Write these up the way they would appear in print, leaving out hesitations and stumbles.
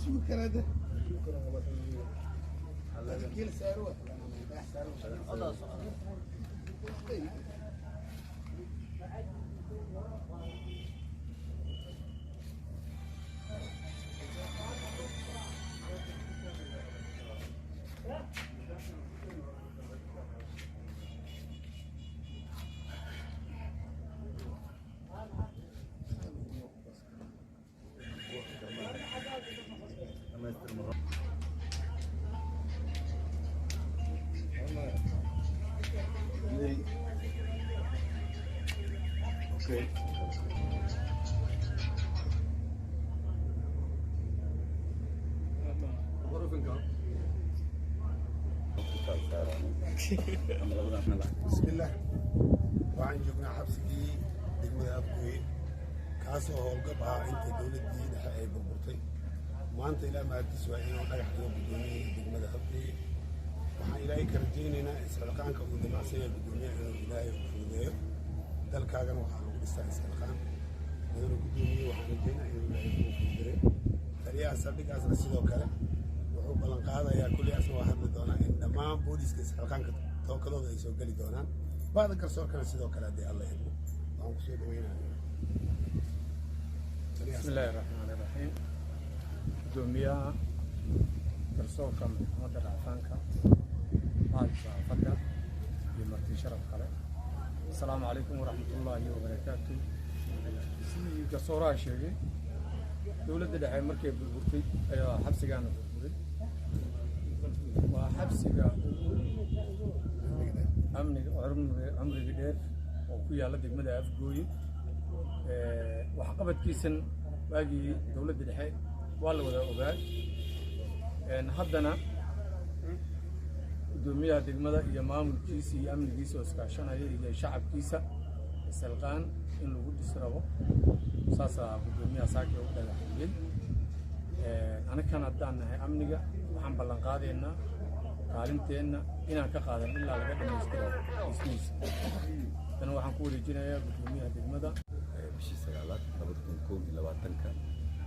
Sugi karaa de. Geel saaro waa. Okay. Bismillaah, waxaan joognaa xabsigii degmada Afgooye, kaasoo howlgab ah inta dowladdii dhexe ay burburtay. Maanta ilaa mahaddiis waa inuu dhagax dhigo guddoomiyihii degmada Afgooye. Waxaan Ilaahay ka rajaynaynaa isxilqaanka uu damacsan yahay guddoomiyaha inuu Ilaahay u fududeeyo. Dalkaagana waxaa lagu dhistaa isxilqaan. Mudane guddoomiye, waxaan rajaynaa inuu Ilaahay kuu fududeeyo. Taliyaha saldhiggaasna sidoo kale wuxuu ballan qaadayaa, kulli asna waa hadli doonaa, in dhammaan booliiska isxilqaanka tookadooda ay soo geli doonaan. Bacda garsoorkana sidoo kale, haddii Alla idmo. Waxaan kusoo dhaweynayaa. بسم الله الرحمن الرحيم. Gudoomiyaha garsoorka maxkamadda racfaanka, maalka saxaafadda iyo marti sharaf kale, asalaamu calaykum waraxmatullaahi wabarakaatu. Sidii garsooraha sheegay, dowladda dhexe markay burburtay ayaa xabsigaana burburay. Waa xabsiga ugu amniga cumriga dheer oo ku yaalla degmada Afgooye. Waxqabadkiisan waagii dowladda dhexe waa la wada ogaa. Haddana guddoomiyaha degmada iyo maamulkiisa iyo amnigiisa oo iskaashanaya iyo shacabkiisa isxilqaan in lagu dhis rabo, saasaa guddoomiyaha saaki u dhagaxiyey. Anakan haddaan nahay amniga, waxaan ballan qaadaynaa kaalinteenna inaan ka qaadan ilaa laga dhammaystiro dhismihiisa. Haddana waxaan ku wareejinayaa guddoomiyaha degmada. Bishii sagaalaad 2021-ka,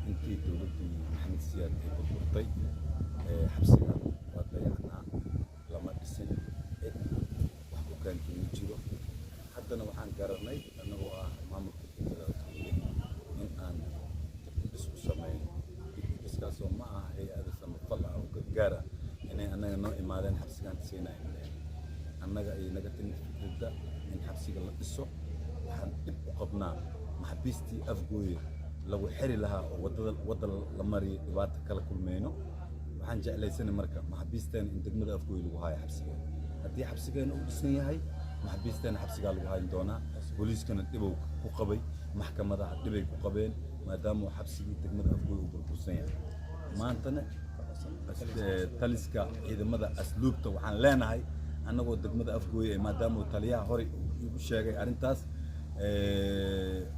intii dowladdii Maxamed Siyaad ay burburtay, xabsiga waa dayacnaa, lama dhisin, cid wax ku keentay ma jiro. Haddana waxaan garanay, annagoo ah maamulka degmada Afgooye, in aan dib u dhis u samayno. Dib u dhiskaasoo ma aha hay-ada samafal ah oo gargaar ah inay annaga noo imaadeen xabsigaan dhisaynayn. Annaga ay naga timid fikradda in xabsiga la dhiso. Waxaan dhib u qabnaa maxaabiistii Afgooye lagu xiri lahaa oo wadada wadda la mariyay dhibaato kala kulmayno. Waxaan jeclaysanay marka maxaabiisteena in degmada Afgooye lagu haayo xabsigeena. Haddii xabsigeena uu dhisan yahay, maxaabiisteena xabsigaa lagu hayn doonaa. Booliiskana dhibow ku qabay, maxkamadaha dhibay ku qabeen, maadaama uu xabsigii degmada Afgooye uu burbursan yahay. Maantana taliska ciidamada asluubta waxaan leenahay, annagoo degmada Afgooye, maadaama uu taliyaha horey igu sheegay arrintaas,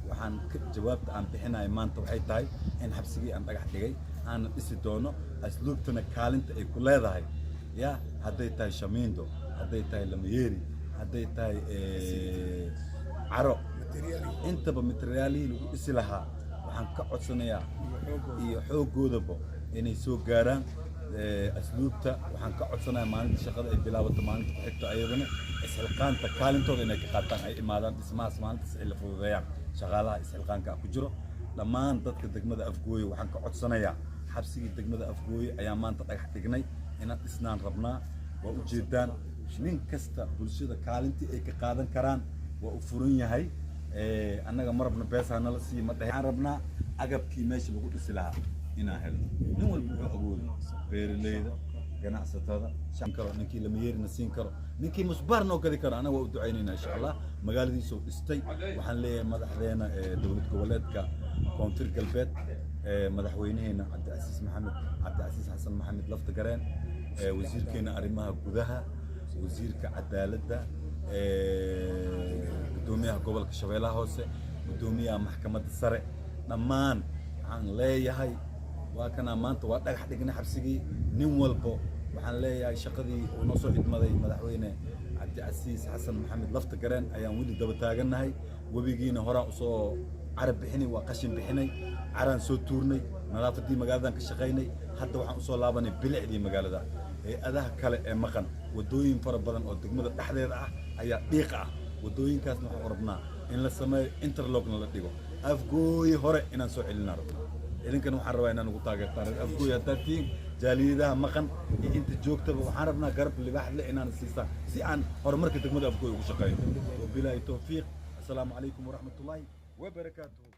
waxaan jawaabta aan bixinayo maanta waxay tahay in xabsigii aan dhagax dhigay, aana dhisi doono. Asluubtana kaalinta ay ku leedahay ya, hadday tahay shamiindo, hadday tahay lamayeeri, hadday tahay caro, intaba materiaalihii lagu dhisi lahaa, waxaan ka codsanayaa iyo xooggoodaba inay soo gaaraan. Asluubta waxaan ka codsanayaa maalinta shaqada ay bilaabato, maalinta ku xigto ayadana isxilqaanta kaalintooda inay ka qaataan, ay imaadaan dhismahaas maalintaas, ay la fududeeyaan shaqaalaha isxilqaanka ku jiro. Dhammaan dadka degmada Afgooye waxaan ka codsanayaa, xabsigii degmada Afgooye ayaa maanta dhagax dhignay, inaan dhisnaan rabnaa. Waa ujeedaan, nin kasta bulshada kaalintii ay ka qaadan karaan waa u furan yahay. Annaga ma rabno beesaa nala siiya, ma dhahe. Waxaan rabnaa agabkii meesha lagu dhisi lahaa inaan helno. Nin walba wuxuu awoodo, beeraleyda, ganacsatada shan karo, ninkii lamayeerina siin karo, ninkii musbaar noo gadi karo, anaga waa u ducaynaynaa insha Allah. Magaaladiisoo dhistay. Waxaan leeyahay madaxdeena dowlad goboleedka Koonfur Galbeed, madaxweynaheena Cabdicasiis Maxamed, Cabdicasiis Xasan Maxamed Lafta Gareen, wasiirkeena arrimaha gudaha, wasiirka cadaaladda, guddoomiyaha gobolka Shabeellaha Hoose, guddoomiyaha maxkamadda sare, dhammaan waxaan leeyahay waa kanaa maanta waa dhagax dhignay xabsigii. Nin walbo waxaan leeyahay, shaqadii uu noo soo idmaday madaxweyne Cabdicasiis Xasan Maxamed Lafta Gareen ayaan weli daba taagannahay. Webigiina horaan usoo carab bixinay, waa qashin bixinay, caraan soo tuurnay. Nadaafadii magaaladan ka shaqaynay, hadda waxaan usoo laabanay bilicdii magaalada. Hay-adaha kale ee maqan, waddooyin fara badan oo degmada dhexdeeda ah ayaa dhiiqa ah. Waddooyinkaasna waxaan u rabnaa in la sameeyo, interlockna la dhigo. Afgooye hore inaan soo celinaa rabnaa. Idinkana waxaan rabaa inaan ugu taageertaan reer Afgooye haddaad tihiin, jaaliyadaha maqan iyo inta joogtaba. Waxaan rabnaa garab libaax leh inaan siisaan si aan horumarka degmada Afgooye ugu shaqeeyo. Wabilaahi towfiiq. Assalaamu calaykum waraxmatullaahi wabarakaatuhu.